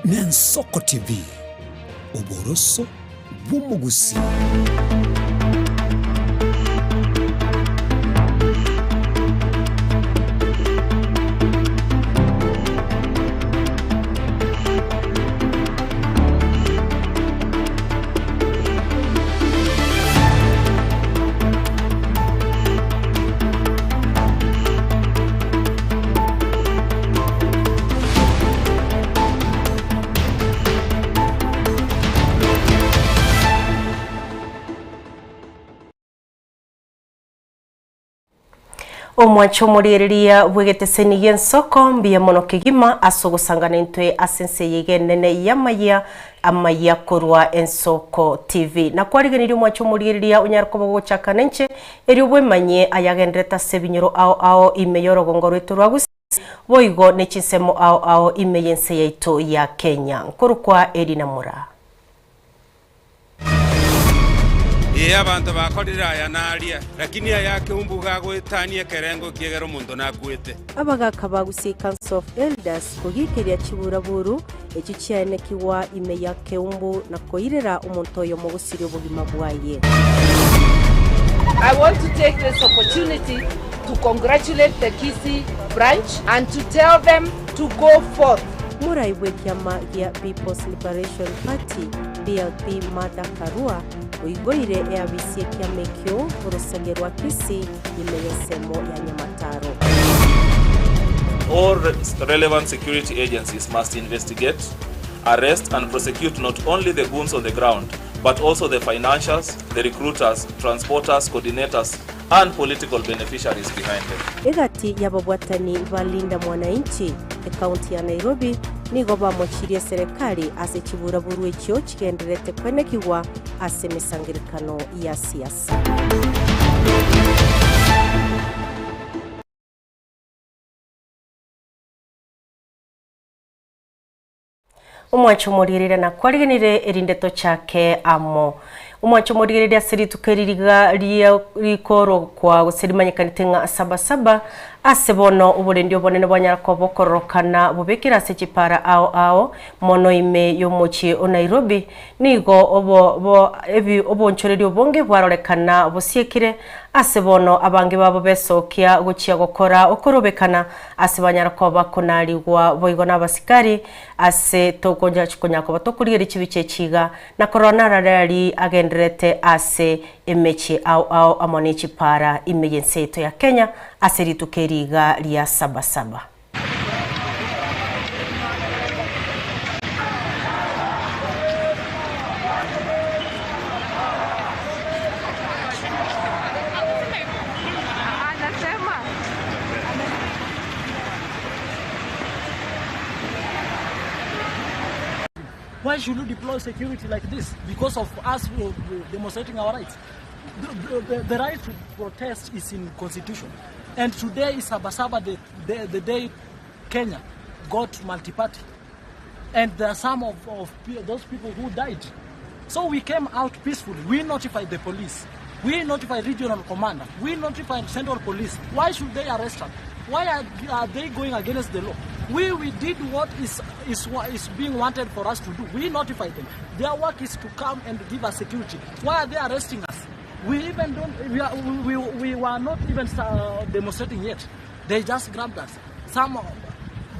Nensoko TV, oboroso bw'omogusii. Omwanche omoriereria bw'egeteseni gi'ensoko mbuya mono kegima ase ogosangana intwe ase ense eye iga enene y'amayia amayia korwa Ensoko TV. Nakwarigereria omwanche omoriereria onyare koba ogochaka nainche erio bwemanyie ayagenderete ase ebinyoro ao ao ime y'orogongo rwaito rwa Gusii boigo ne chinsemo ao ao ime y'ense yaito ya Kenya. Nkorokwa Elina Moraa. Ee, abanto bakorire aya na aria, lakini aya akeumbu gagoetania ekerengo ekiagera omonto nakwete. Abagaaka ba Gusii Council of Elders kogiikeria chiburaburu echio chiaenekigwa ime ya Keumbu na koirera omonto oyomo gosiria obogima bwaye. I want to take this opportunity to congratulate the Kisii branch and to tell them to go forth. Morai bw'ekiama gia People's Liberation Party, PLP, Martha Karua oigoire eabisi y'ekiama ekio orosagia rwa Kisii ime y'ensemo ya Nyamataro. All relevant security agencies must investigate, arrest and prosecute not only the goons on the ground but also the financiers, the recruiters, transporters, coordinators and political beneficiaries behind them. Egati y'ababwatani ba Linda Mwananchi ekaunti ya Nairobi nigo bamochirie eserekari ase chiburaburu echio chigendererete kwenekigwa ase emesangerekano ya siasa. Omwancho omorigereria nakwarigenire erinde tochake amo. Omwancho omorigereria ase rituko eri riga ria rikorokwa gose rimanyekanete ng'a Sabasaba, ase bono oborendi obonene bwanyara koba okororokana bobekire ase chipara ao ao mono ime y'omochie o Nairobi, nigo obo bo ebi obonchoreri obonge bwarorekana bosiekire ase bono abange babo besokia gochia gokora okorobekana Ase banyare koba konarigwa boigo nabasikari, ase tokonyachi konya koba tokorigereria chibicha echi iga, na korora narare aria agendererete ase emechie ao ao amo ne chipara ime y'ense yaito ya Kenya ase rituko eri iga ria Sabasaba. Why should you deploy security like this? Because of us demonstrating our rights. The, the, the right to protest is in constitution. And today is Sabasaba, the, the, the day Kenya got multi-party. And there are some of, of those people who died. So we came out peacefully. We notified the police. We notified regional commander. We notified central police. Why should they arrest us? Why are, are they going against the law? We, we did what is, is, is being wanted for us to do. We notified them. Their work is to come and give us security. Why are they arresting us? We even don't, we, are, we, we, we were not even uh, demonstrating yet. They just grabbed us. Some,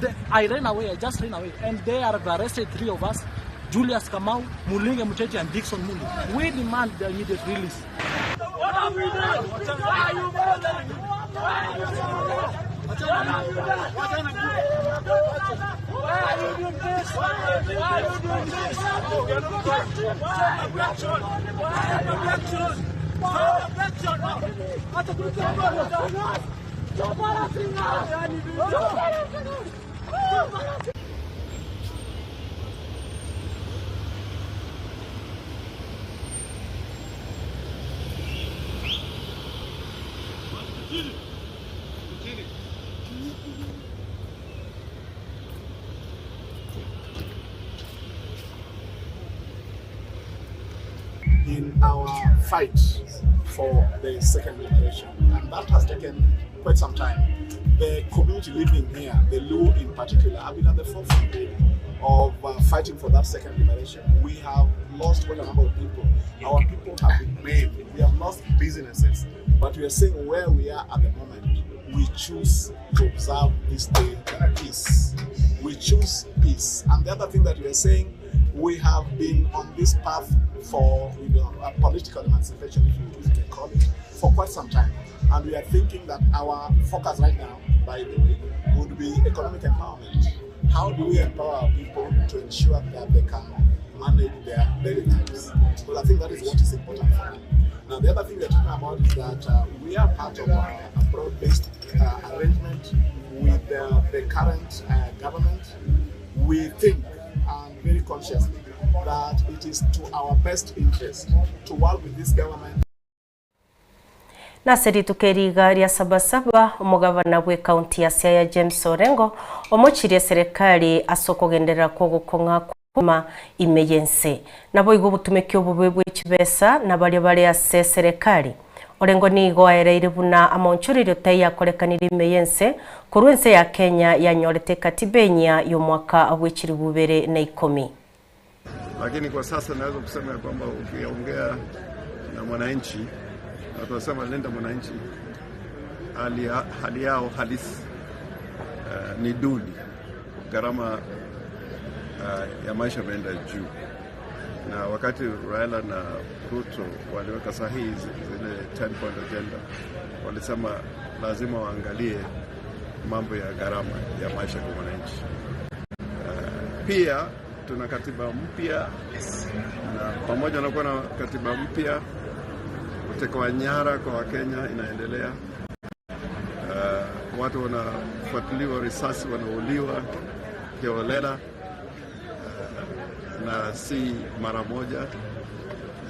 the, I ran away, I just ran away. And they have arrested three of us, Julius Kamau, Mulinge Muteti, and Dixon Muli. We demand their immediate release. What have we done? Why are you bothering? Why are you Why are you doing this? Why are you doing this? Why? In our fight for the second liberation, and that has taken quite some time. The community living here, the Luo in particular, have been at the forefront really. of uh, fighting for that second liberation, we have lost quite a number of people. Our people have been maimed. We have lost businesses. But we are saying where we are at the moment, we choose to observe this day in peace. We choose peace. And the other thing that we are saying, we have been on this path for you know, a political emancipation, if you, if you can call it, for quite some time. And we are thinking that our focus right now, by the way, would be economic empowerment. How do we empower our people to ensure that they can manage their daily lives? Well, I think that is what is important for me. Now, the other thing we're talking about is that we are part of a broad-based arrangement with the current government. We think, and very consciously, that it is to our best interest to work with this government. Nase rituko eri iga ria Sabasaba, omogavana bw'ecounty ya Siaya James Orengo omochirie eserekari ase okogenderera kw'ogokong'a kw'obogima ime y'ense. Naboigo obotumeki obobe bwe chibesa na baria bare ase eserekari. Orengo nigo aereire buna amaonchorerio taiyo akorekanire ime y'ense korwa ense ya Kenya yanyorete ekatiba enyia y'omwaka bw'echilibu ibere na ikomi. Lakini kwa sasa naweza kusema ya kwamba ukiongea na mwananchi na tunasema linda mwananchi, hali, hali yao halisi ni duni, gharama ya maisha imeenda juu, na wakati Raila na Ruto waliweka sahihi zile 10 point agenda, walisema lazima waangalie mambo ya gharama ya maisha kwa mwananchi. Pia tuna katiba mpya, na pamoja na kuwa na katiba mpya, uteka wa nyara kwa Wakenya inaendelea. Watu wanafuatiliwa risasi, wanauliwa kiholela, na si mara moja,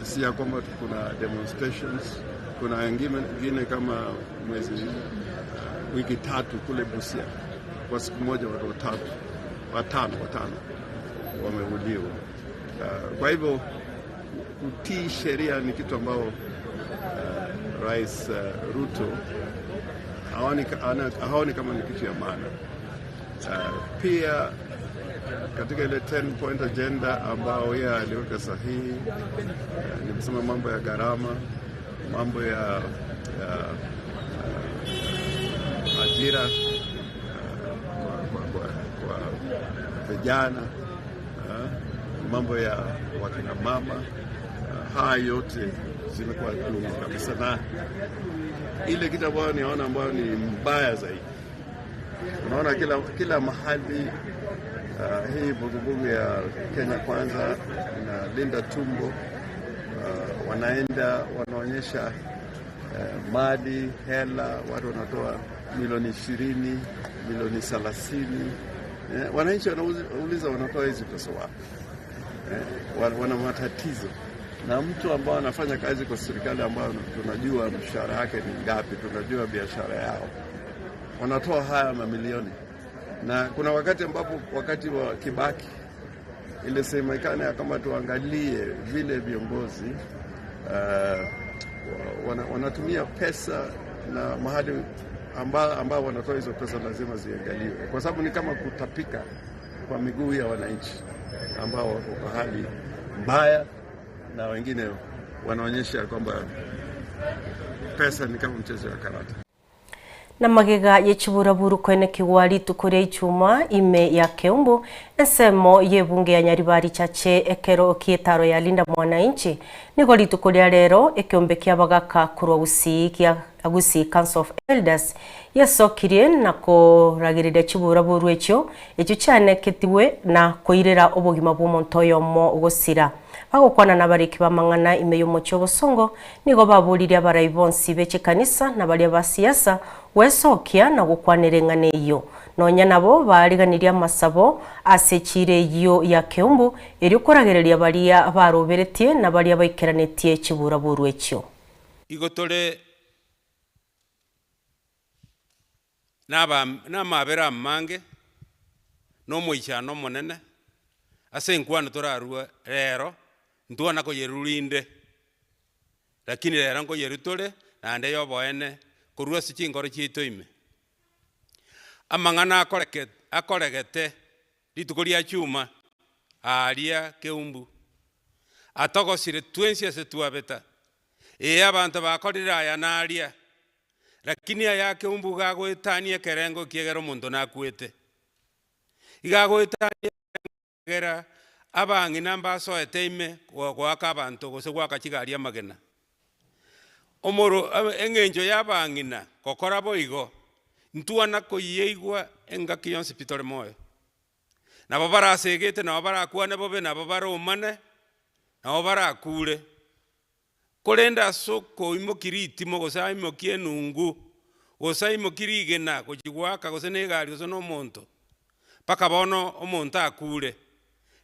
si ya kwamba kuna demonstrations. Kuna wengine kama mwezi wiki tatu kule Busia, kwa siku moja watu watatu watano wameuliwa. Kwa hivyo kutii sheria ni kitu ambao Rais Ruto haoni kama ni kitu ya maana. Pia katika ile 10 point agenda ambao yeye aliweka sahihi, nimesema mambo ya gharama, mambo ya ajira kwa vijana, mambo ya wakina mama, haya yote zimekuwa duni kabisa, na ile kitu ambayo niona ambayo ni mbaya zaidi, unaona kila mahali hii vuguvugu ya Kenya Kwanza na Linda Tumbo, wanaenda wanaonyesha mali, hela, watu wanatoa milioni 20, milioni 30. Wananchi wanauliza wanatoa hizi pesa wapi? Wana matatizo na mtu ambao anafanya kazi kwa serikali ambayo tunajua mshahara yake ni ngapi, tunajua biashara yao, wanatoa haya mamilioni. Na kuna wakati ambapo wakati wa Kibaki ilisemekana ya kama tuangalie vile viongozi wanatumia pesa na mahali ambao wanatoa hizo pesa lazima ziangaliwe, kwa sababu ni kama kutapika kwa miguu ya wananchi ambao wako kwa hali mbaya, na wengine wanaonyesha kwamba pesa ni kama mchezo wa karata. Na magega yechiburaburu kwenekigwa rituko ria ichuma ime ya Keumbu ensemo yebunge ya Nyaribari Chache ekero kietaro ya Linda Mwananchi nigo rituko ria rero ekiombe kia bagaka kurwa Gusii kia Gusii Council of Elders yesokirie na koragiriria chiburaburu ekio ekio chianeketiwe na koirera obogima bwa omonto oyomo gosira. Bagokwana na bariki bamang'ana ime y'omochi obosongo nigo baburirie abarai bonsi b'echikanisa na baria ba siasa gwesokia na gokwanera eng'ana eyio. Nonya nabo bariganirie amasabo ase echira eyio ya Keumbu erio koragereria baria baroberetie na baria baikeranetie chiburaburu ekio. Igo tore namabera amange nomoichano omonene ase enkwana torarua rero ntwana koyerurinde, lakini rero nkoyerutore naende yoboene korwa ase chinkoro chiaito ime. Amang'ana akoregete rituko ria chuma Aaria keumbu, atogosire twensi ase twabeta. Ee, abanto bakorire aya na aria, lakini aya keumbu iga agoetania ekerengo ekiagera omonto nakwete. Iga agoetania ekerengo ekiagera abang'ina mbasoete ime goaka abanto gose goaka chigari amagena. Omoro eng'encho y'abang'ina gokora boigo, ntwana koyeigwa engaki yonsi pi tore moyo. Nabo barasegete, nabo barakwane bobe, nabo baromane, nabo barakure. Korende ase okoimokia ritimo, gose aimokie enungu, gose aimokie rigena gochia goaka gose na egari gose na omonto, mpaka bono omonto akure,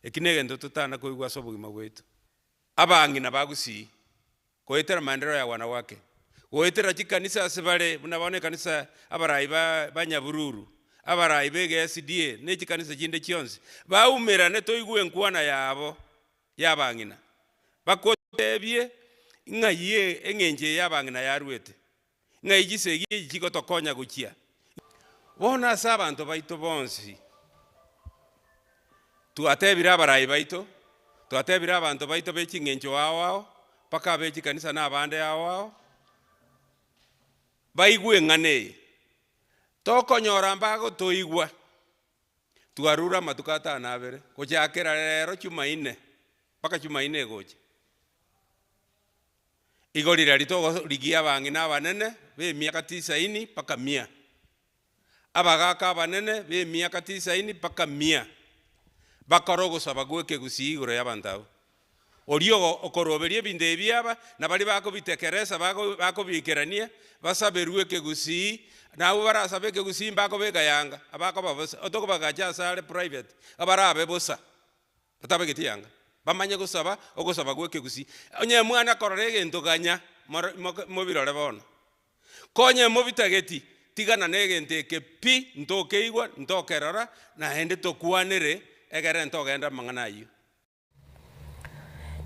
eki negento totana koigwa ase obogima bwaito. Abang'ina ba Gusii, goetera maendeleo ya wanawake, goetera chikanisa ase bare, buna bono ekanisa abarai ba ba Nyabururu, abarai ba egeSDA, ne chikanisa chinde chionsi, baumerane toigwe enkwana yabo y'abang'ina, bakotebie ng'ai eng'encho eye y'abang'ina yaruete, ng'ai chisegi echi chigotokonya gochia. Bono ase abanto baito bonsi, twatebire abarai baito, twatebire abanto baito be ching'encho ao ao, mpaka abe chikanisa na abande ao ao, baigwe eng'ana eye. Tokonyora mbagotoigwa. Twarure amatuko atano na abere, gochakera rero Chumaine mpaka Chumaine egocha. Igo riria tokorigia abang'ina abanene b'emiaka tisaini mpaka mia, abagaaka abanene b'emiaka tisaini mpaka mia, bakore ogosaba gw'ekegusii igoro y'abanto abwo. Oria okoroberia ebinto ebi aba, na baria bakobitekeresa bakobiikerania, basaberwe ekegusii, na abwo barasabe ekegusii mbakobeka yanga, abakoba bosa, otokobagacha asare private, abarabe bosa, batabegeti yanga, bamanye gosaba ogosaba gwa ekegusii. Onye mwana korora egento ganya, moro mobirore bono. Konye mobitageti, tigana negento eke pi, ntokeigwa, ntokerora, naende tokwanere, egere ntogenda amang'ana ayio.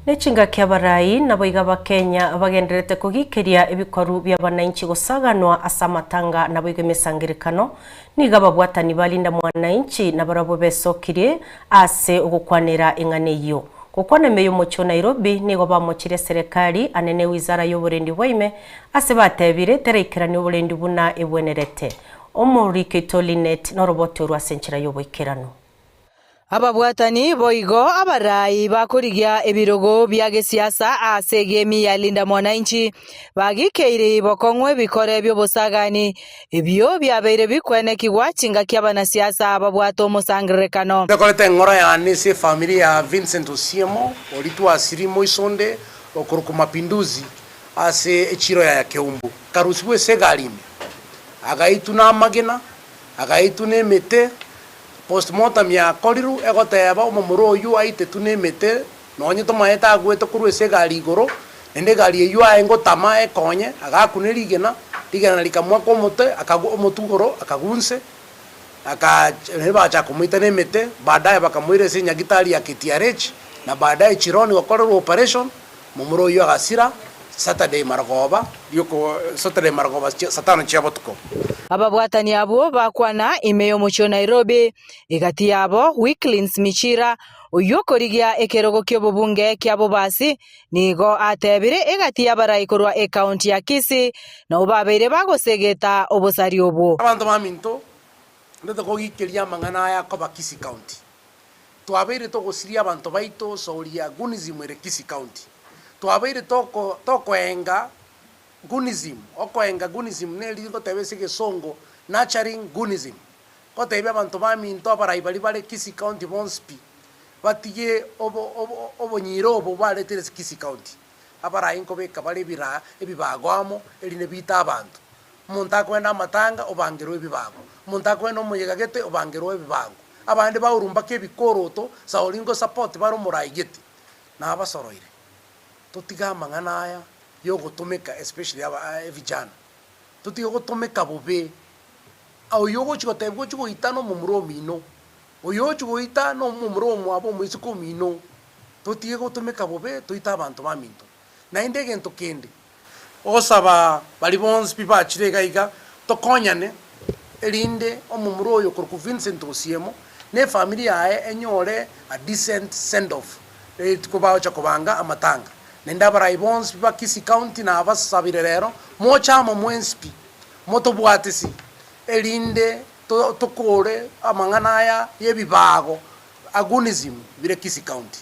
Ne chingaki abarai naboigo Abakenya bagendererete kogikeria ebikoru bi'abanainchi gosaganwa ase amatanga naboigo emesangerekano, nigo ababwatani ba Linda Mwananchi nabarabwo besokirie ase ogokwanera eng'ana eyio. Gokwana ime y'omochie o Nairobi nigo bamochirie eserekari anene wizara y'oborendi bwa ime ase batebire teraikerania oborendi buna ebwenerete. Omoriki oito Linet noroboti orwo ase enchera y'oboikeranu. Ababwatani boigo abarai bakorigia ebirogo bia gesiasa ase egemi ya Linda Mwananchi bagikeire bokong'u ebikore bi'obosagani ebio biabeire bikwenekigwa chingaki abanasiasa babwate omosangererekano. Ndekorete eng'ora yane ase efamiri ya Vincent Osiemo, oria twasirie moisonde okorokwa Mapinduzi ase echiro ya Keumbu. Akarusigwa ase egari ime, agaitwa namagena, agaitwa nemete, Postmortem yakorirwe egoteba omomura oyio aitetwe nemete nonye tomaete agwete korwa ase egari igoro, naende egari eyio aye ngotama ekonye, agakuna rigena, rigena rikamoaka omote akagwa omotwe igoro akagwa inse, aka naende bagachaka komoita nemete, baadaye bakamoira ase enyagitari ya KTRH, na baadaye Chironi gokorerwa operation, momura oyio agasira Saturday marogoba rioko Saturday marogoba saa tano chia botuko. Ababwatani abwo bakwana ime y'omochie o Nairobi, egati yabo Wicklins Michira, oyio okorigia ekerogo ki'obobunge kia Bobasi, nigo atebire egati y'abarai korwa ekaunti ya Kisii nabo babeire bagosegeta obosari obwo. Abanto baminto, ndete kogikeria amang'ana aya akoba Kisii County. Twabeire togosiria abanto baito soria Gunism ere Kisii County. Twabeire toko tokoenga Gunism, okoenga Gunism neri ngoteba ase egesongo nurturing Gunism. Ngotebia abanto baminto abarai baria bare Kisii County bonsi pi, batige obo obo obonyira obo baretire ase Kisii County. Abarai nkobeka bare ebira ebibago amo erinde biite abanto. Omonto akoenda amatanga obangerwe ebibago, omonto akoenda omoyega gete obangerwe ebibago. Abande baurwa mpaka ebikoroto, Sauli ngosupport bare omorai gete. Nabasoroire, totige amang'ana aya yogotomeka especially aba evijana, totige gotomeka bobe. Oyio ogochi gotebia gochi goita nomomura omino, oyo ochi goita nomomura omwabo omoiseke omino, totige gotomeka bobe toite abanto baminto. Naende egento kende, Ogosaba baria bonsi pi bachire iga iga tokonyane, erinde omomura oyo okorokwa Vincent Osiemo Na efamiri yaye enyore a decent send off rituko bagocha kobanga amatanga. Naende abarai bonsi ba Kisii County nabasabire rero, moche amo mwensi pi, motobwatisi, erinde tokore amang'ana aya y'ebibago, agonism, bire Kisii County.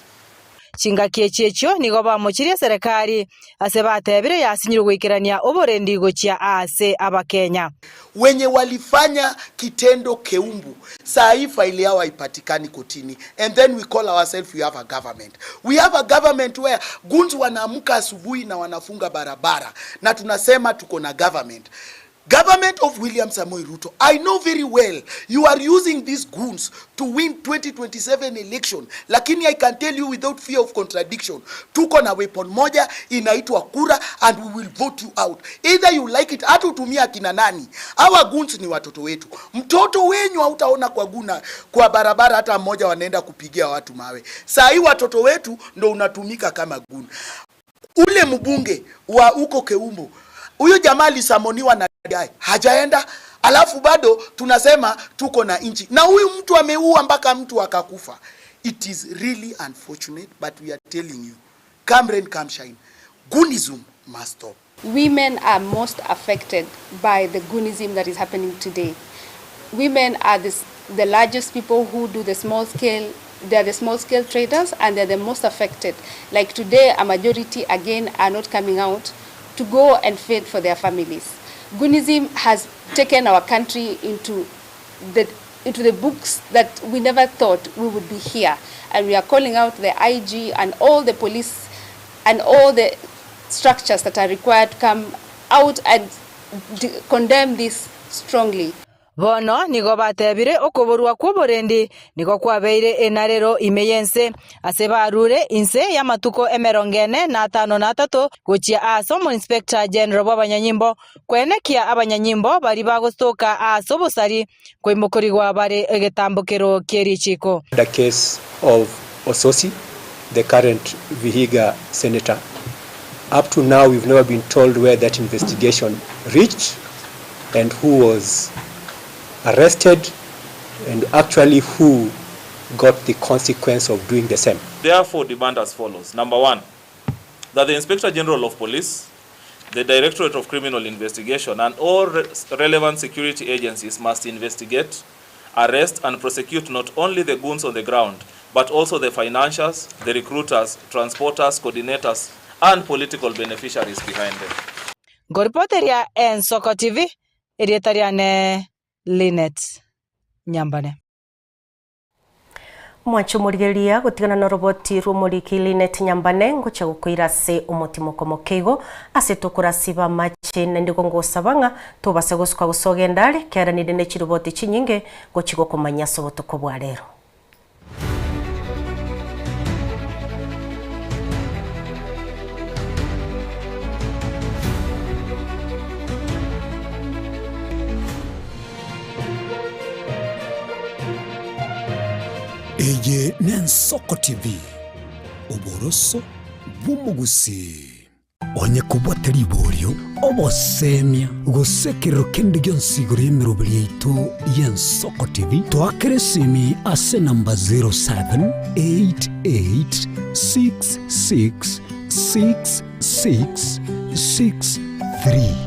Chingaki echi echio nigo bamochirie eserekari, ase batebire yasinyirwe goikerania oborendi gochia aase Abakenya. Wenye walifanya kitendo Keumbu saa hii faili yao haipatikani kotini and then we call ourselves we have a government. We have a government where goons wanaamka asubuhi na wanafunga barabara na tunasema tuko na government. Government of William Samoei Ruto, I know very well you are using these goons to win 2027 election, lakini I can tell you without fear of contradiction, tuko na weapon moja inaitwa kura and we will vote you out either you like it, hata utumia akina nani. Hawa goons ni watoto wetu. Mtoto wenyu hautaona kwa guna kwa barabara hata mmoja wanaenda kupigia watu mawe. Saa hii watoto wetu ndo unatumika kama goon. Ule mbunge wa huko Keumbu, huyo jamaa alisamoniwa na DI, hajaenda, alafu bado tunasema tuko na nchi, na huyu mtu ameua mpaka mtu akakufa. It is really unfortunate but we are telling you, come rain come shine, goonism must stop. Women are most affected by the goonism that is happening today. Women are the largest people who do the small scale, they are the small scale traders, and they're the most affected. Like today, a majority again are not coming out to go and fend for their families. Goonism has taken our country into the books that we never thought we would be here. And we are calling out the IG and all the police and all the structures that are required to come out and condemn this strongly. Bono nigo batebire okoborwa kw'oborendi nigo kwabeire enarero ime y'ense ase barure inse y'amatuko emerongo ene na atano na atato gochia ase omo-inspector general bw'abanyanyimbo kwenekia abanyanyimbo bari bagostoka ase obosari koimokorigwa bare egetambokero ki'erichiko. The case of Osotsi, the current Vihiga senator. Up to now, we've never been told where that investigation reached and who was arrested and actually who got the consequence of doing the same. Therefore, demand as follows. Number one, that the Inspector General of Police, the Directorate of Criminal Investigation, and all relevant security agencies must investigate, arrest, and prosecute not only the goons on the ground, but also the financiers, the recruiters, transporters, coordinators, and political beneficiaries behind them. Ngoripoteria Ensoko TV, erietariane Linet Nyambane. Mwancho morigeria gotigana na roboti rumoriki Linet Nyambane ngocha gokoira ase omotimoko mokeigo ase tokorasiba mache nende gongosabanga tobase gosuka gosogendare keranire ne chiroboti chinyinge gochigo komanya sobotoko bwa rero. Eye n'Ensoko TV, oboroso bw'omogusii. Onye kobwate riborio, obosemia, gose ekerero kende gionsi igoro y'emeroberi yaito y'Ensoko TV, toakere esimi ase enamba 0788666663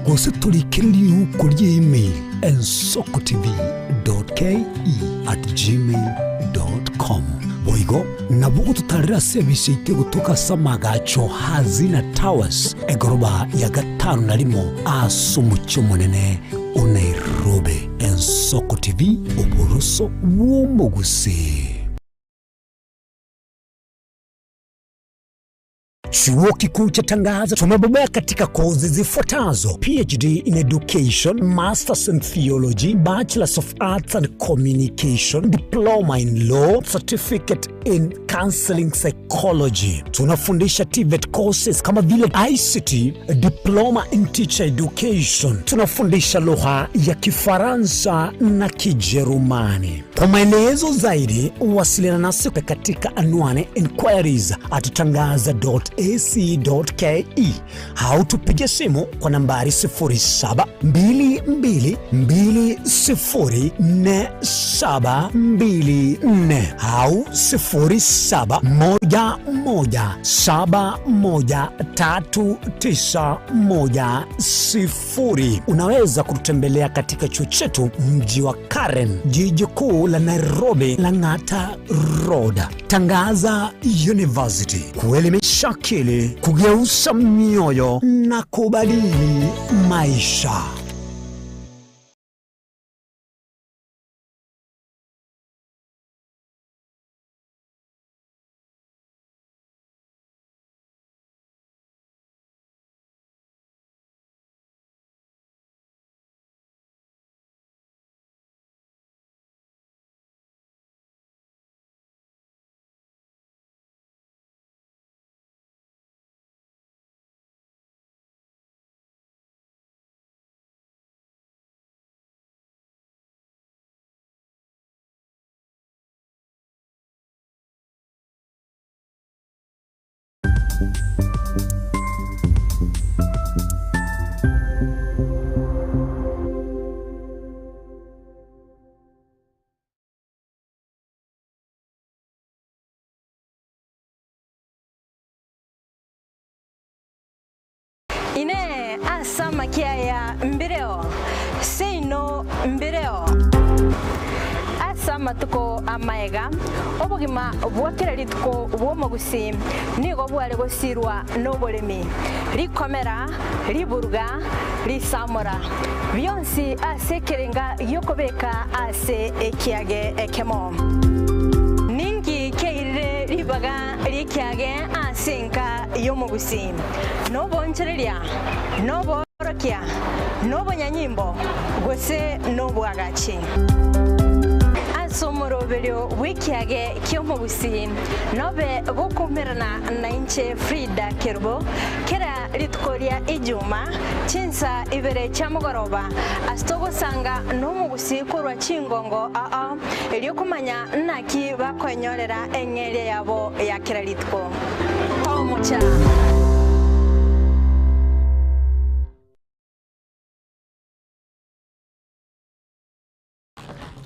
gose torikere riuko ria email ensokotv.ke@gmail.com. Boigo nabo gototarera ase ebise yaito egotoka ase amagacho Hazina Towers egoroba ya gatano na rimo ase omochie omonene o Nairobi. Ensoko TV, oboroso bw'omogusii. Chuo Kikuu cha Tangaza tumebobea katika kozi zifuatazo: PhD in Education, Masters in Theology, Bachelors of Arts and Communication, Diploma in Law, Certificate in Counseling Psychology. Tunafundisha TVET courses kama vile ICT, Diploma in Teacher Education. Tunafundisha lugha ya Kifaransa na Kijerumani. Kwa maelezo zaidi wasiliana nasi katika anwani inquiries at tangaza.ac.ke au tupige simu kwa nambari 0722204724 au 0711713910. Unaweza kututembelea katika chuo chetu mji wa Karen, jiji kuu la Nairobi, Lang'ata Road. Tangaza University, kuelimisha akili, kugeuza mioyo na kubadili maisha. Inee! Ase amakia aya mbireo? Seino mbireo. Ase amatuko amaega, obogima bwa kera rituko bw'omogusii nigo bware gosirwa noboremi, rikomera, riburuga, risamora, bionsi ase ekerenga gi'okobeka ase ekiage ekemo. Ninki kiairire ribaga ri'ekiage ase enka y'omogusii? Nobonchoreria, noboorokia, nobonyanyimbo, gose nobwagachi? Ase omoroberio bw'ekiage ki'omogusii nobe gokoumerana nainche Frida Kerubo kera rituko ria Ijuma chinsa ibere chia mogoroba ase togosanga nomogusii korwa chingongo ao erio komanya naki bakoenyorera eng'eria yabo ya kera rituko. Tomocha.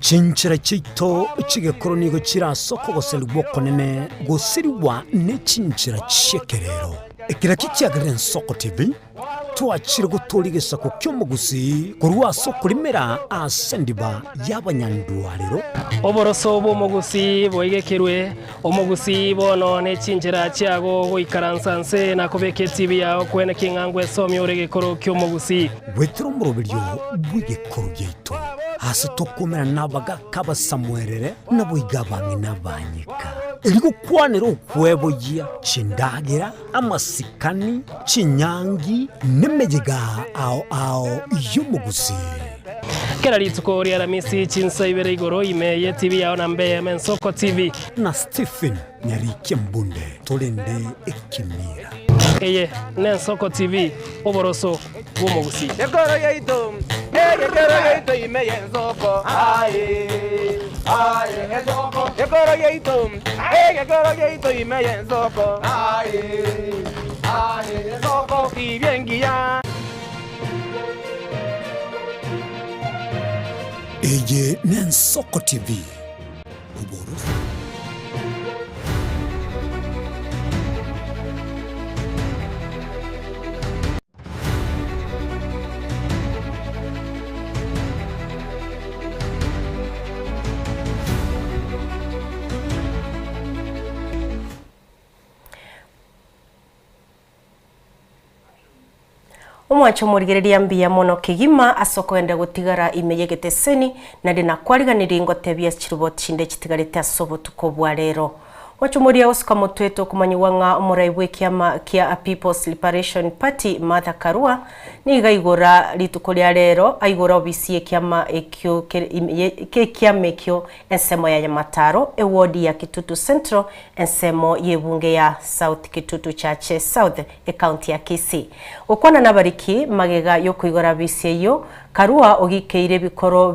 Chinchera chiaito chi'egekoro nigo chire ase okogoserigwa okonene gosirigwa ne chinchera chi'ekerero. Ekero ekio kiagerire Ensoko TV, twachire gotooria egesaku ki'omogusii korwa ase okorimera ase endiba y'abanyandwarero. Oboroso bw'omogusii boigekerwe, omogusii bono ne chinchera chiago goikaransa nse na kobeka etibi yao kwene king'a ngwesomia ore egekoro ki'omogusii. Goetera omoroberio bw'egekoro giaito, aase tokoumera nabagaaka abasamuerere, naboigo abang'ina abanyeka, erio gokwanera okweboyia chindagera, amasikani, chinyangi, nemeyega ao ao y'omogusii. Kera rituko ria Aramisi chinsa ibere igoro ime ye TV yao na mbe Mensoko TV. Na Stephen Nyarikia Mbunde torende ekemira. Eye n'Ensoko TV, oboroso bw'omogusii. Gekoro yaito, egekoro yaito ime y'ensoko, aye, aye, ensoko. Gekoro yaito, egekoro yaito ime y'ensoko, aye, aye, ensoko. Tibia engiya. Eye n'Ensoko TV, oboroso. Omwancho omorigereria mbuya mono kegima ase okogenda gotigara ime y'egeteseni, naende nakwariganirie ngotebie ase chiroboti chinde chitigarete ase obotuko bwa rero. Omochomoria gosuka motwe tokomanyigwa ng'a omorai bw'ekiama kia People's Liberation Party Martha Karua nigo aigora rituko ria rero aigora obisi y'ekiama ekio ekiama ekio ensemo ya Nyamataro eward ya Kitutu Central ensemo y'ebunge ya South Kitutu Chache South ecounty ya Kisii. Gokwana nabariki magega yokoigora abisi eyio Karua ogikeire ebikoro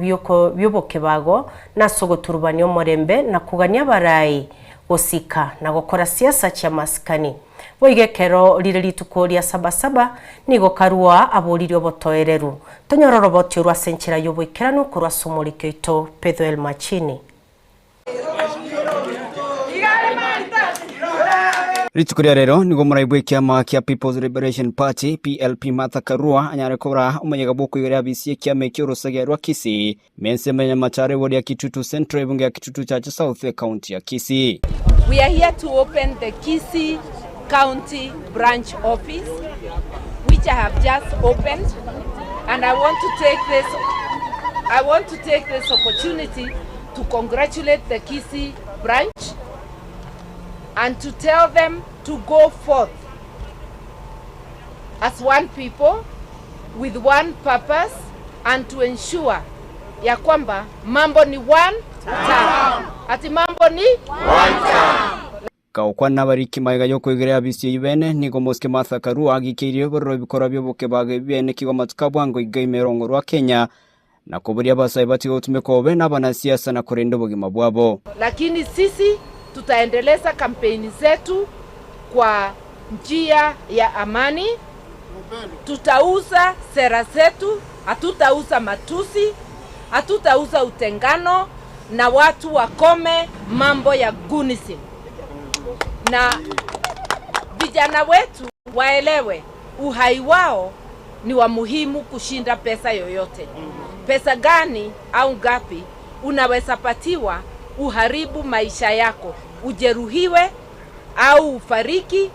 bi'obokebago na ase ogoturubania omorembe na kogania abarai gosika na gokora siasa chi'amasikani. Boigo ekero rire rituko ria Sabasaba nigo Karua aboririe obotoereru. Tonyore oroboti orwo ase enchera y'oboikeranu korwa ase omoriki oito Pethuel Machini. Rituko ria rero nigo omorai bw'ekiama kia People's Liberation Party, PLP, Martha Karua anyare kora omoyega bw'okoigoria abisi y'ekiama ekio orosege rwa Kisii, ime ensemo ya Nyamataro ewodi ya Kitutu Central ebunge ya Kitutu Chache South ekaunti ya Kisii. We are here to open the Kisii County Branch Office which I have just opened and I want to take this I want to take this opportunity to congratulate the Kisii branch and to tell them to go forth as one people with one purpose and to ensure ya kwamba mambo ni one term. Ati mambo ni one term. Gokwana nabariki magega y'okoigereria abisi eyio bene, nigo Mosike Martha Karua agikeirie obororo ebikorwa bi'obokebago ebi bene kigwa amatuko a bwango iga ime erongo rwa Kenya, na koboria abasae batige gotumeka obobe nabanasiasa na korenda obogima bwabo. Lakini sisi tutaendeleza kampeni zetu kwa njia ya amani, tutauza sera zetu, hatutauza matusi, hatutauza utengano, na watu wakome mambo ya gunism, na vijana wetu waelewe uhai wao ni wa muhimu kushinda pesa yoyote. Pesa gani au ngapi unaweza patiwa uharibu maisha yako, ujeruhiwe au ufariki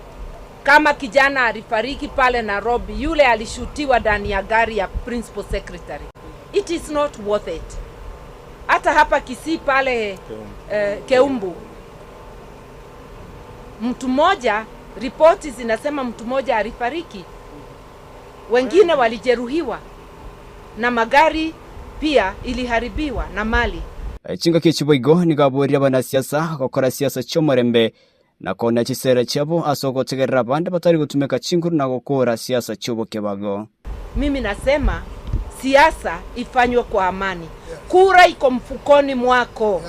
kama kijana alifariki pale Nairobi, yule alishutiwa ndani ya gari ya principal secretary. It is not worth it. Hata hapa Kisii pale eh, Keumbu mtu mmoja, ripoti zinasema mtu mmoja alifariki, wengine walijeruhiwa na magari pia iliharibiwa na mali. Chingaki echi boigo nigo aboria abanasiasa gokora siasa chi'omorembe na koonia chisera chiabo ase ogotegerera abande batari gotumeka chinguru na gokoora siasa chi'obokebago. Mimi nasema siasa ifanywe kwa amani. Kura iko mfukoni mwako.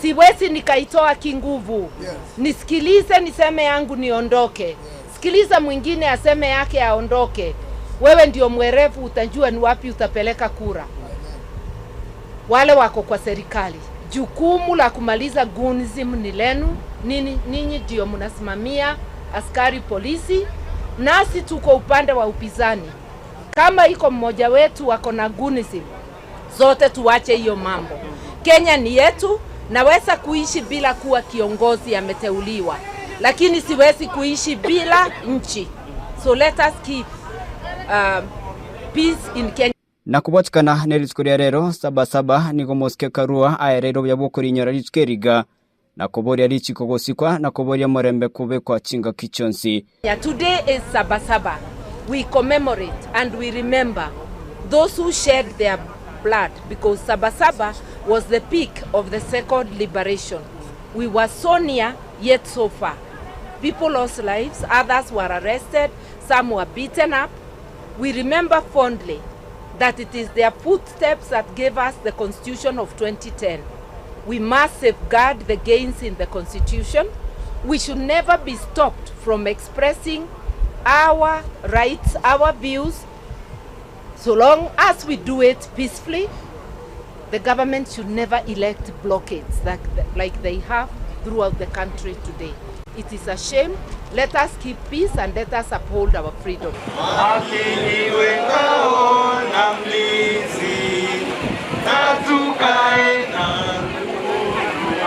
Siwezi nikaitoa kinguvu. Nisikilize niseme yangu niondoke. Sikiliza mwingine aseme yake aondoke. Wewe ndio mwerevu, utajua ni wapi utapeleka kura. Wale wako kwa serikali, jukumu la kumaliza gunism ni lenu. Nini, ninyi ndio mnasimamia askari polisi, nasi tuko upande wa upinzani. Kama iko mmoja wetu wako na gunism, zote tuache hiyo mambo. Kenya ni yetu. Naweza kuishi bila kuwa kiongozi ameteuliwa, lakini siwezi kuishi bila nchi. So let us keep peace in Kenya. Na kobwatikana ne rituko ria rero Sabasaba nigo Mosike Karua aereire obuya bw'okorinyora rituko eriga, na koboria richiko gosikwa na koboria omorembe kobekwa chingaki chionsi. Today is Sabasaba. We commemorate and we remember those who shed their blood because Sabasaba was the peak of the second liberation. We were so near yet so far. People lost lives, others were arrested, some were beaten up. We remember fondly that it is their footsteps that gave us the Constitution of 2010. We must safeguard the gains in the Constitution. We should never be stopped from expressing our rights, our views, so long as we do it peacefully. The government should never elect blockades like, like they have throughout the country today. It is a shame. Let us keep peace and let us uphold our freedom. Haki iwe ngao na mlinzi, na tukae na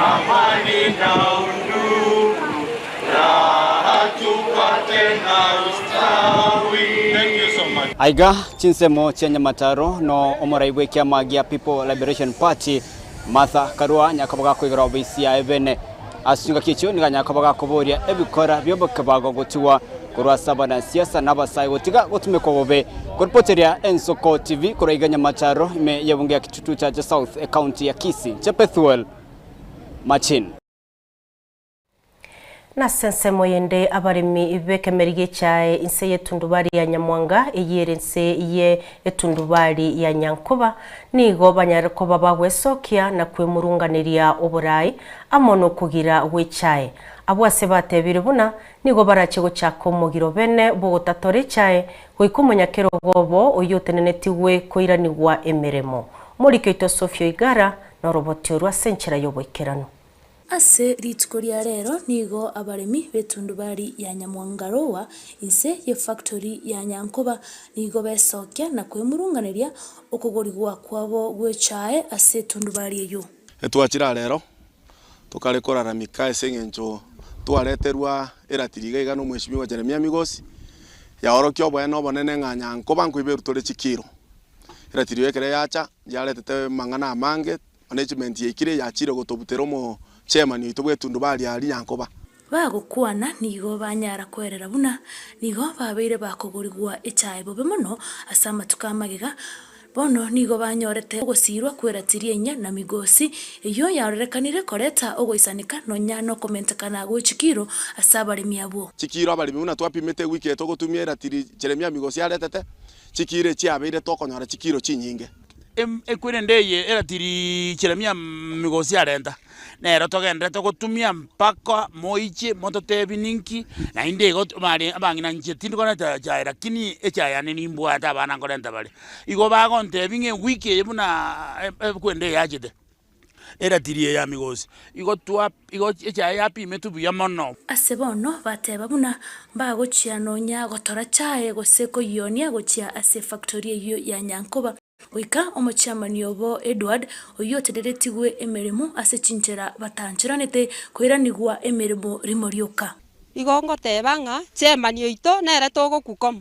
amani na undugu, raha tupate na ustawi. Thank you so much. Aiga chinsemo chia Nyamataro no omorai bw'ekiama gia People Liberation Party Martha Karua nyakaba gakoigora obisi yaye bene. Ase chingaki echio nigo anyare koba gakoboria ebikora bi'obokebago gotigwa korwa ase abanasiasa na abasae gotiga gotumekwa bobe. Koripoteria Ensoko TV korwa iga Nyamacharo ime y'ebunge ya Kitutu Chache South ecounty ya Kisii, inche Bethuel Machin. Nase ensemo yende abaremi b'ekemeri gi'echae inse y'etundubari ya Nyamwanga, eyio ere inse ye etundubari ya Nyankoba, nigo banyare koba bagwesokia na kwemurunganeria oboraai amo nokogira gw'echae. Abwo ase batebire buna nigo barache gochaka omogiro bene bw'ogotatora echae goika omonyakerogo obo oyio otenenetigwe koiranigwa emeremo. Omoriki oito Sophie Oigara noroboti orwo ase enchera y'oboikeranu. Ase rituko ria rero nigo abaremi b'etundubari ya Nyamwangaroa inse y'efactory ya Nyankoba nigo besokia na kwemurunganeria okogorigwa kwabo gw'echae ase etundubari eyio. Etwachire aa rero, tokare koraramika ase eng'encho twareterwa eratiri iga iga na omweshimiwa Jeremia Migosi, yaorokia oboene obonene ng'a Nyankoba nkoiberwa tore chikiro. Eratiri eye ekero yacha, yaretete amang'ana amange, Management yaikire yachire gotobutera omo chairman oito bw'etundubari aria Nyankoba. Bagokwana nigo banyara kwerera buna nigo babeire bakogorigwa echae bobe mono ase amatuko amagega, bono nigo banyorete ogosiirwa kw'eratiri enyia na Migosi, eyio yarorekanire koreta ogoisaneka nonya nokomentekana gwe chikiro ase abaremi abwo. Chikiro abaremi buna twapimete ewiki eye togotumia eratiri Jeremia Migosi aretete, chikiro echiabeire tokonyora chikiro chinyinge. Ekwerende eye eratiri Jeremia Migosi arenta, nero togenderete gotumia mpaka moiche mototebi ninki, naende igo bare abang'ina inche tindi korenta echae lakini echae yane nimbwate abana nkorenta bare. Igo bagontebia ng'a ewiki eye buna ekwende eye yachete, eratiri eye ya Migosi, igo twa igo echae yapimetwe buya mono. Ase bono bateba buna mbagochia nonya gotora chae gose koyionia gochia ase efactory eyio ya Nyankoba. Goika omochiamani obo Edward, oyio oteneretigwe emeremo ase chinchera batancheranete koiranigwa emeremo rimo rioka. Igo ngoteba ng'a chairman oito nere togokukoma,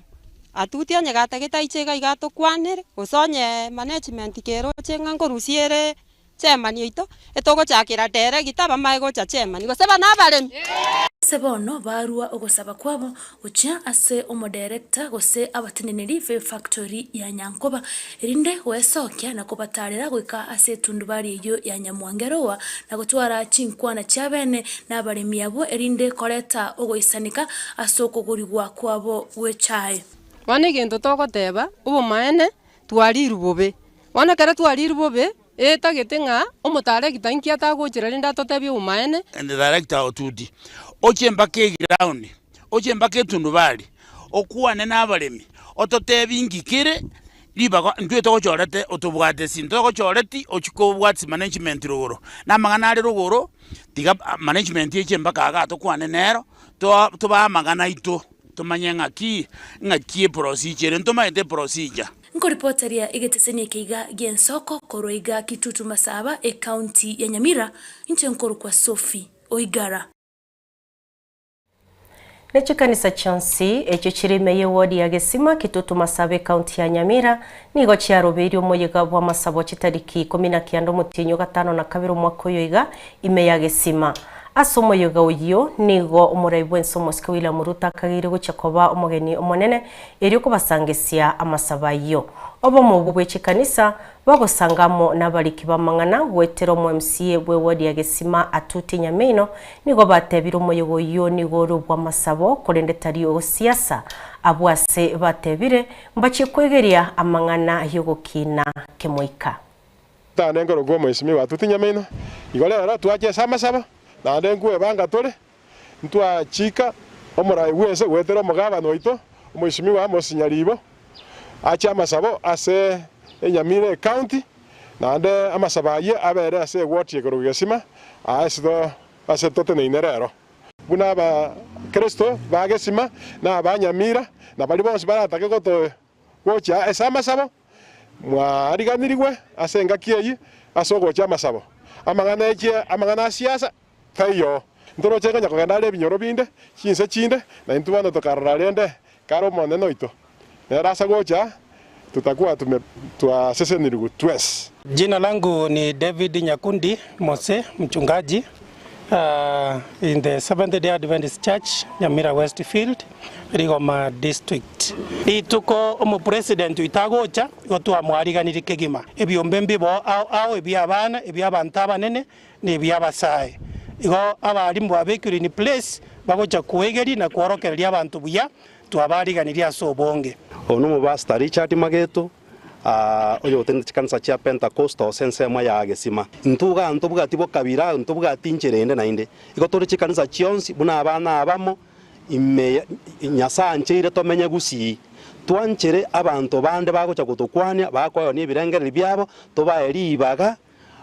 atutie onye gatagete aiche iga iga atokwanere, gose onye management keroche ng'a nkorusia ere Chairman oito, etogochakera director abamae gocha chairman, gose bana abaremi? Ase bono barua ogosaba kwabo gochia ase omoderekta gose abateneneri b'efactory ya Nyankoba, erinde goesokia na kobatarera goika ase etundubari eyio ya Nyamwangeroa na gotwara chinkwana chiabene nabaremi abwo erinde koreta ogoisaneka ase okogorigwa kwabo gw'echae. Bono egento togoteba, obomaene, twarirwe bobe. Bono ekero twarirwe bobe, Etagete ng'a omotaregita inki atagochera rende atotebie obomaene. And the director Otuti, oche mpaka eground, oche mpaka etundubari, okwane na abaremi, ototebie inki kere ribaga intwe togochorete otobwate ase intwe togochoreti ochie kobwatisia management rogoro, na amang'ana are rogoro, tiga management eche mpaka igaa tokwane nero, toa tobae amang'ana aito. Tomanye ng'aki, ng'aki eprocedure ere, ntomaete eprocedure. Nkoripoteria egeteseni eke iga gi'ensoko korwa iga Kitutu Masaba, ecounty ya Nyamira, inche nkorokwa Sophie Oigara. Ne chikanisa chionsi echio chire ime y'ewodi ya Gesima, Kitutu Masaba, ecounty ya Nyamira, nigo chiarobeirie omoyega bw'amasabo chitariki ikomi na kianda omotienyi o gatano na kabere omwaka oyo iga ime ya Gesima. Ase omoyega oyio nigo omorai bw'ense omosike William Ruto akageire gochia koba omogeni omonene erio kobasangesia amasabo ayio. Obomo obwo bwe chikanisa bagosanga amo nabariki b'amang'ana goetera omo MCA bwe ward ya Gesima Atuti Nyamino nigo batebire omoyega oyio nigo ore obw'amasabo korende tari ogosiasa. Abwo ase batebire mbachie kwegeria amang'ana y'ogokina kemoika. Tane nkorokwa Omwesimigwa Atuti Nyamino, igo rero twachia ase amasabo, naende nkwebanga tore, ntwachika omorai bw'ense goetera omogabana oito, Omwesimigwa Amos Nyaribo, ache amasabo ase Enyamira ecounty, naende amasabo ayio abere ase eward ekorokwa Gesima, aa ase toteneine rero. Buna Abakristo ba Gesima na aba Nyamira, na baria bonsi baratake gochia ase amasabo, Mwariganirigwe ase engaki eyio ase ogocha amasabo. Amang'ana echie amang'ana a siasa taiyo. Ntoroche konya kogenda are ebinyoro binde, chinse chinde, na intwe bono tokarora rende kare Omonene oito nere ase gocha, tutakuwa tume twasesenirigwe twensi. Jina langu ni David Nyakundi Mose, mchungaji. In the Seventh Day Adventist Church, Nyamira West Field, Rigoma District. Rituko omopresident oito agocha, igo twamwariganirie kegima. Ebiombe mbibo ao ao ebi'abana, ebi'abanto abanene, na ebi'abasae. Igo abalimu babekirwe in place, bagocha koegeria na kworokereria abanto buya, twabariganirie ase obonge. Oyo nomopastor Richard Mageto, oyogotenenete chikanisa chia Pentecostal ase ensemo ya Gesima. Intwe igaa ntobwati bokabira, ntobwati inchera ende naende. Igo tore chikanisa chionsi buna abana abamo, ime Nyasae ancheire tomenye gusii. Twanchere abanto bande bagocha gotokwania, bakoeonia ebirengererio biabo, tobae ribaga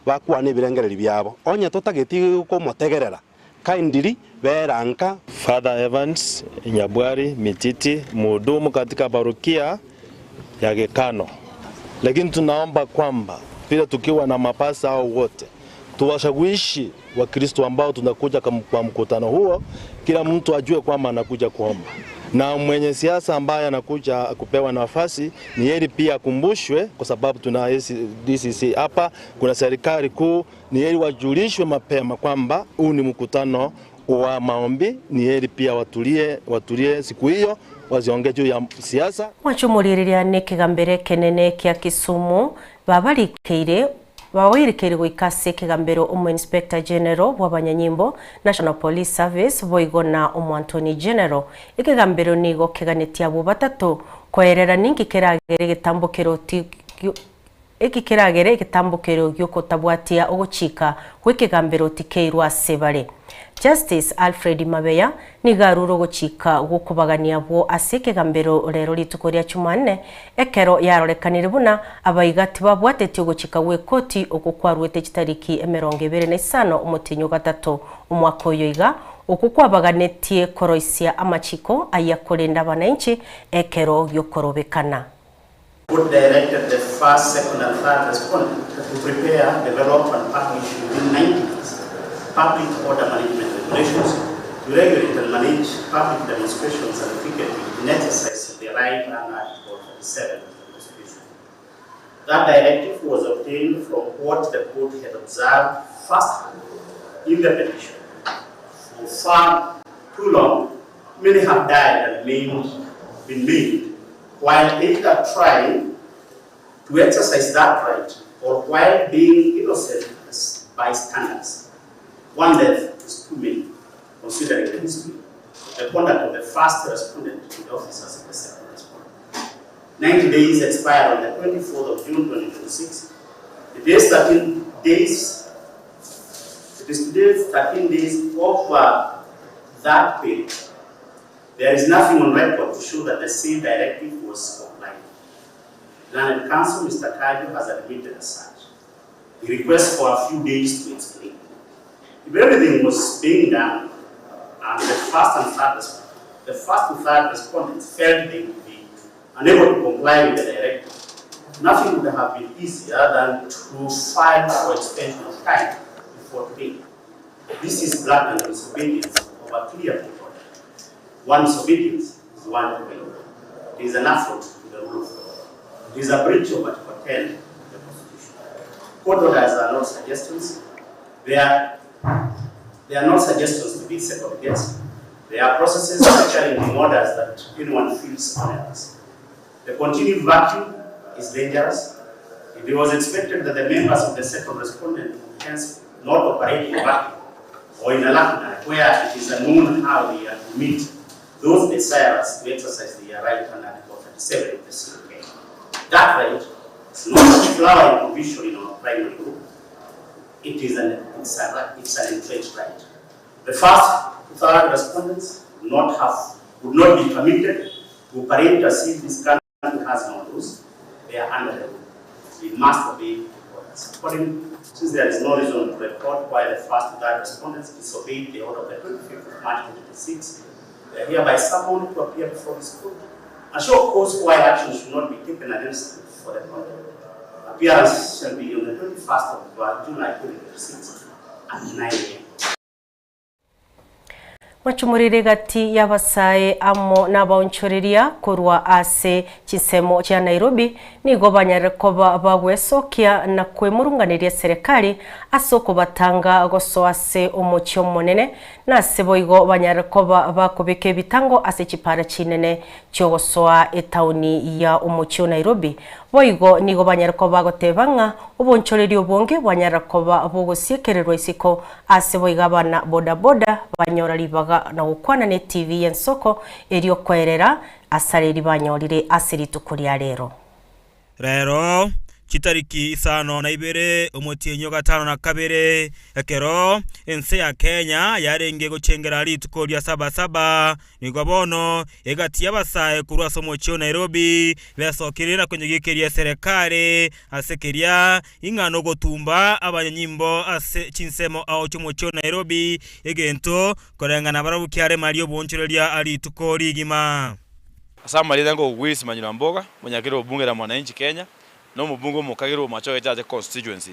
bakwane ebirengererio biabo. Onye totageti komotegerera, kindly bera nka. Father Evans Nyabwari Mititi, mhudumu katika parokia ya Gekano. Lakini tunaomba kwamba vile tukiwa na mapasta hao wote tuwashawishi Wakristo ambao tunakuja kwa mkutano huo, kila mtu ajue kwamba anakuja kuomba, na mwenye siasa ambaye anakuja kupewa nafasi ni heri pia akumbushwe, kwa sababu tuna DCC hapa, kuna serikali kuu. Ni heri wajulishwe mapema kwamba huu ni mkutano wa maombi. Ni heri pia watulie, watulie siku hiyo wasiongee juu ya siasa. Mwachumuriria nĩ kĩgambĩre kĩnene kĩa Kisumu babarikeire bawairikeire goika ase ekegambero omo Inspector General bw'abanyanyimbo National Police Service boigo na omo Attorney General. Ekegambero nigo keganetie abwo batato koerera ninki keragere egetambokero ti Eki keragere egetambokero gi'okotabwatia ogochika gw'ekegambero tikeirwe ase bare. Justice Alfred Mabeya nigo arure ogochika gw'okobagania abwo ase ekegambero rero rituko ria Chumanne ekero yarorekanire buna abaiga tibabwateti ogochika gw'ekoti okwo kwaruete chitariki 25 omotienyi ogatato omwaka oyo iga, okwo kwabaganetie koroisia amachiko ayia korenda abananchi ekero gi'okorobekana. Court directed the first, second and third respondent to prepare, develop and publish within 90 days public order management regulations to regulate and manage public demonstrations and picketing in exercise of their right under Article 37 of the Constitution. That directive was obtained from what the court had observed firsthand in the petition. For far too long, many have died and maimed, been maimed while either trying to exercise that right or while being innocent as bystanders. One death is too many, considering the history, the conduct of the first respondent to the officers of the second respondent. 90 days expired on the 24th of June 2026. It is 13 days, it is today 13 days over that period. There is nothing on record to show that the same directive was complied. Learned Counsel, Mr. Kajo, has admitted as such. He requests for a few days to explain. If everything was being done, and the first and third, the first and third respondents felt they would be unable to comply with the directive, nothing would have been easier than to file for extension of time before today. This is blatant disobedience of a clear order. One disobedience is one too many. It is an affront to the rule of law. It is a breach of Article 10 of the Constitution. Court orders are not suggestions. They are, they are not suggestions to be second guessed. They are processes challenging orders that anyone feels onerous. The continued vacuum is dangerous. It was expected that the members of the second respondent would hence not operate in a vacuum or in a lacuna where it is unknown how they are to meet those desirous to exercise their right under Article 37 of the CPA. That right is not a flowery provision in our primary law. It is an, it's, a, it's an entrenched right. The first third respondents would not have, would not be permitted to operate as if this country has no laws. They are under the law. They must obey orders. According, since there is no reason to report why the first third respondents disobeyed the order of the 25th of March 2026, they are hereby summoned to appear before this court and show cause why action should not be taken against them for the conduct. Appearance shall be on the 21st of July 2026 at 9 a.m. Mwachumorire gati y'abasae amo n'abaonchoreria korwa ase chinsemo chia Nairobi nigo banyarire koba bagwesokia na kwemurunganeria eserekari ase okobatanga gosoa ase omochie omonene na ase boigo banyarire koba bakobeka ebitango ase chipara chinene chiogosoa etaoni ya omochie o Nairobi. Boigo nigo banyare koba bagoteba ng'a obonchoreria obonge bwanyarire koba bogosiekererwa isiko ase boigo abana boda boda banyora ribaga na gokwana ne TV y'ensoko erio koerera asare eri banyorire ase rituko ria rero. Rero, chitariki isano na ibere omotienyi o gatano na kabere, ekero ense ya Kenya yarenge gochengera rituko ria Saba-Saba, nigo bono egati y'abasae korwa ase omochie o Nairobi besokire na konyegikeria eserekari ase keria ing'a nogotumba abanyanyimbo ase chinsemo ao chi'omochie o Nairobi, egento koreng'ana barabwo kiaremaria oboonchoreria rituko rigima. Ase amarieta nkogwisia Manyura Mboga, omonyakeri obunge la Mwananchi Kenya, na omobunge omokagera o Machoge Chache Constituency.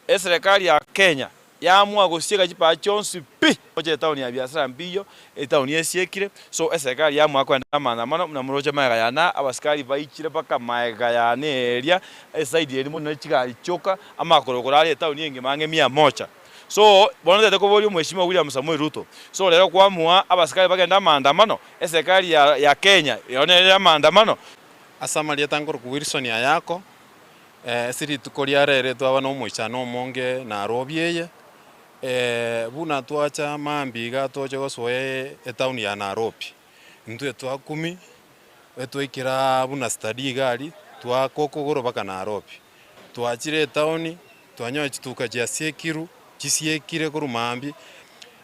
Eserekari ya Kenya yaamua gosieka chipaa chionsi pi gocha etaoni ya biasara mbiyo, etaoni esiekire, so eserekari yaamua koenda amaandamano buna moroche magega yane aa, abasikari baichire mpaka magega yane eria, eside eria mono chigari chioka, amakorokoro are etaoni engima ang'e mia moja. So, bono ntagete koboria omweshimiwa William Samoei Ruto, so rero kwamua abasikari bagende amaandamano, eserikari ya ya Kenya ero nere amaandamano. Ase amarieta nkorokwa Wilson Ayako, ase rituko ria rero twaba na omoichano omonge Nairobi eye, buna twacha mambia iga toche gosoa etown ya Nairobi, intwe twakumi, etwaikera buna study iga aria, twaaka okogoro mpaka Nairobi. Twachire etown, twanyora chituka chiasiekirwe, chisiekire korwa mambia,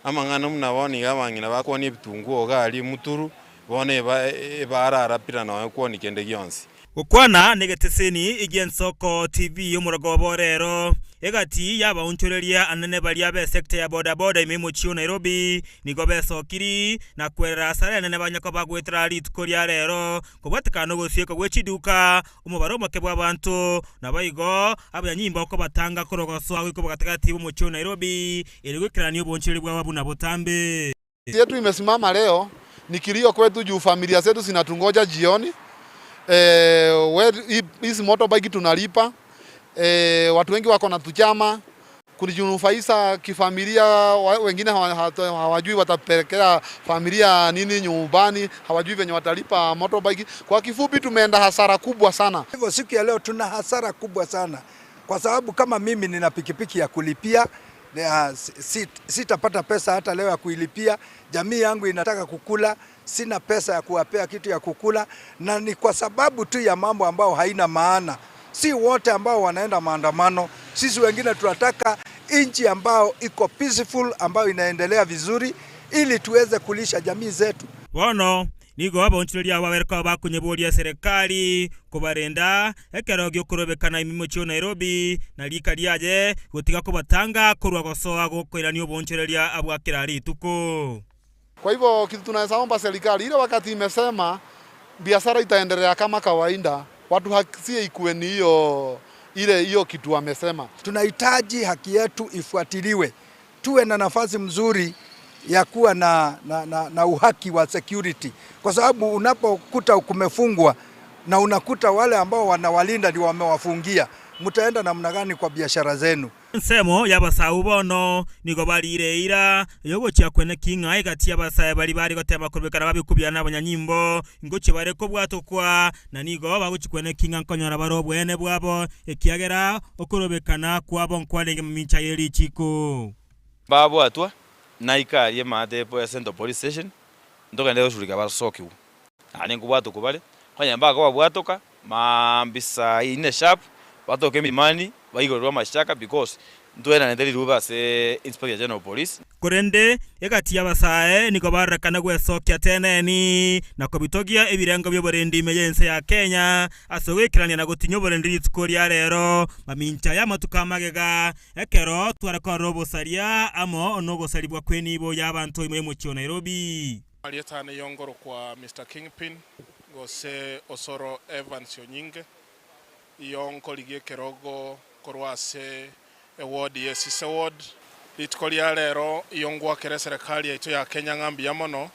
amang'ana buna bono iga abang'ina bakwania ebitunguo iga aria muturu, bono eba ebararapira nonya kwania kende gionsi. Gokwana negeteseni gi'Ensoko TV omorogoba o rero, egati y'abaonchoreria anene baria b'esecta ya boda boda ime y'omochie o Nairobi nigo besokiri na kwerera asara enene banyakoba goetera rituko ria rero kobwatekana nogosiekwa gwe chiduka, omobaro omoke bw'abanto, naboigo abanyanyimbo okobatanga korwa gosoa goika obogatagati bw'omochie o Nairobi erio goikerania obonchoreri bwabo buna botambe. Yetu imesimama leo ni kilio kwetu juu familia zetu zinatungoja jioni. Eh, hizi motorbike tunalipa. Eh, watu wengi wako na tuchama kujinufaisha kifamilia, wengine hawajui watapelekea familia nini nyumbani, hawajui venye watalipa motorbike. Kwa kifupi, tumeenda hasara kubwa sana. Hivyo siku ya leo tuna hasara kubwa sana, kwa sababu kama mimi nina pikipiki ya kulipia sitapata pesa hata leo ya kuilipia. Jamii yangu inataka kukula, sina pesa ya kuwapea kitu ya kukula, na ni kwa sababu tu ya mambo ambayo haina maana. Si wote ambao wanaenda maandamano, sisi wengine tunataka nchi ambayo iko peaceful, ambayo inaendelea vizuri, ili tuweze kulisha jamii zetu. Bono nigo abaonchoreria abo baberekao bakonyeboria eserekari kobarenda ekero giokorobekana ime mochie o Nairobi na rika riaye gotiga kobatanga korwa gosoa gokoirania oboonchoreria bwa kera rituko. Kwa hivyo kitu tunaweza omba serikali ile wakati imesema biashara itaendelea kama kawaida, watu hakisie ikuwe ni hiyo ile hiyo kitu wamesema. Tunahitaji haki yetu ifuatiliwe, tuwe na nafasi mzuri ya kuwa na, na, na, na uhaki wa security, kwa sababu unapokuta kumefungwa na unakuta wale ambao wanawalinda ndio wamewafungia, mtaenda namna gani kwa biashara zenu? Ensemo y'abasau bono nigo barire eira yogochia kwene king'a egati y'abasae baria bare gotema korobekana babikubia na abanyanyimbo ngochia bare kobwatokwa na nigo bagochia kwene king'a nkonyora bare obwene bwabo ekiagera okorobekana kwabo nkwarenge mamincha ye richiko. Babwatwa naika aria emate ya Central Police Station, ntogende gosurika basokigwe. Naende nkobwatokwa bare, onye mbakobabwatoka, maambia saa ine sharp, batoke milimani, baigorerwe amachaka because ntweranete rirube ase Inspector General of Police. Korende egati y'abasae nigo barorekana gwesokia teneni na kobitogia ebirengo bi'oborendi ime y'ense ya Kenya ase ogoikerania na gotinyia oborendi rituko ria rero mamincha y'amatuko amagega ekero tware korora obosaria amo nogosaribwa kw'enibo y'abanto ime y'omochie o Nairobi. Marieta ane yongorokwa Mister Kingpin gose Osoro Evans Onyinge, iyo nkorigia ekerogo korwa ase eward ya Esise Ward. Rituko ria rero iyo ngwakera eserekari yaito ya Kenya ng'a mbuya mono,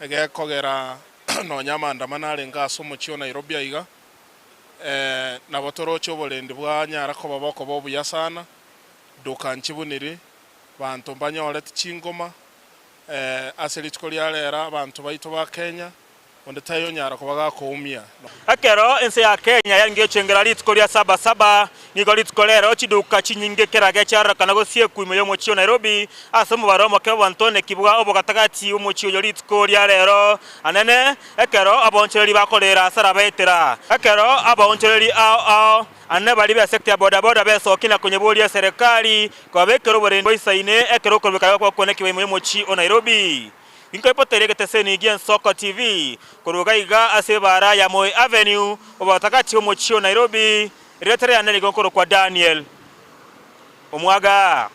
egekogera nonya amaandamano arenge ase omochie o Nairobi aiga, nabo toroche oborendi bwanyara koba bokoba obuya sana, duka nchibuniri, banto mbanyoreti chingoma, ase rituko ria rero abanto baito ba Kenya Onde taiyo onyara koba gakoumia. Ekero ense ya Kenya yarenge gochengera rituko ria Saba Saba, nigo rituko rero chiduka chinyinge kerage chiarorekana gosiekwa ime y'omochie o Nairobi ase omobaro omoke bw'abanto bwa obogatagati bw'omochie oyo rituko ria rero anene ekero abaonchoreri bakorera asara baetera ekero abaonchoreri ao ao anene baria b'esecta ya boda boda besokia na konyeboria eserekari kobabekera oborendi boisaine ekero okorobekana gokwanekigwa ime y'omochie o Nairobi. Inkoipoteria egeteseni gi'Ensoko TV korwa iga iga ase ebaara ya Moi Avenue, obogatagati bw'omochie o Nairobi. Erieta riane nigo nkorokwa Daniel Omwaga.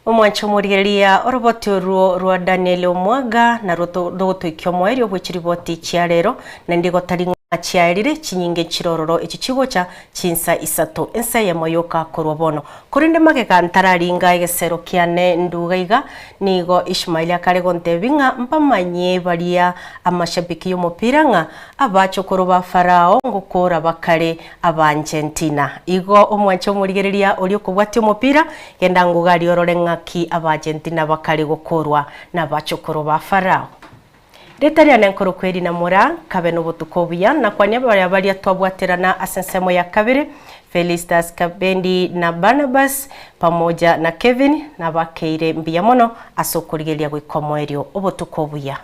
Omwanche omorigereria oroboti orwo rwa Daniel Omwaga narwo rogotoikia omoerio bwe chiriboti chia rero, naende igo tari ng'a chiaerire, chinyinge nchire ororo echi chigocha chinsa isato, ensa eyemo yoka korwa bono. Korende magega ntararinga egesero kiane nduga iga, nigo Ishmaeli akare gontebia ng'a mbamanyie baria amashabiki y'omopira ng'a abachokoro ba Farao ngokora bakare Abaargentina. Igo omwanche omorigereria oria okobwatia omopira, genda ngugarie orore ng'aki Abaargentina bakare gokorwa nabachokoro ba Farao. Rieta riane nkorokwa eri na mora, nkabe nobotuko obuya, nakwania baria baria twabwaterana ase ensemo ya kabere, Felistus Kabendi na Barnabas, pamoja na Kevin, nabakeire mbuya mono ase okorigereria goika omoerio. Obotuko obuya.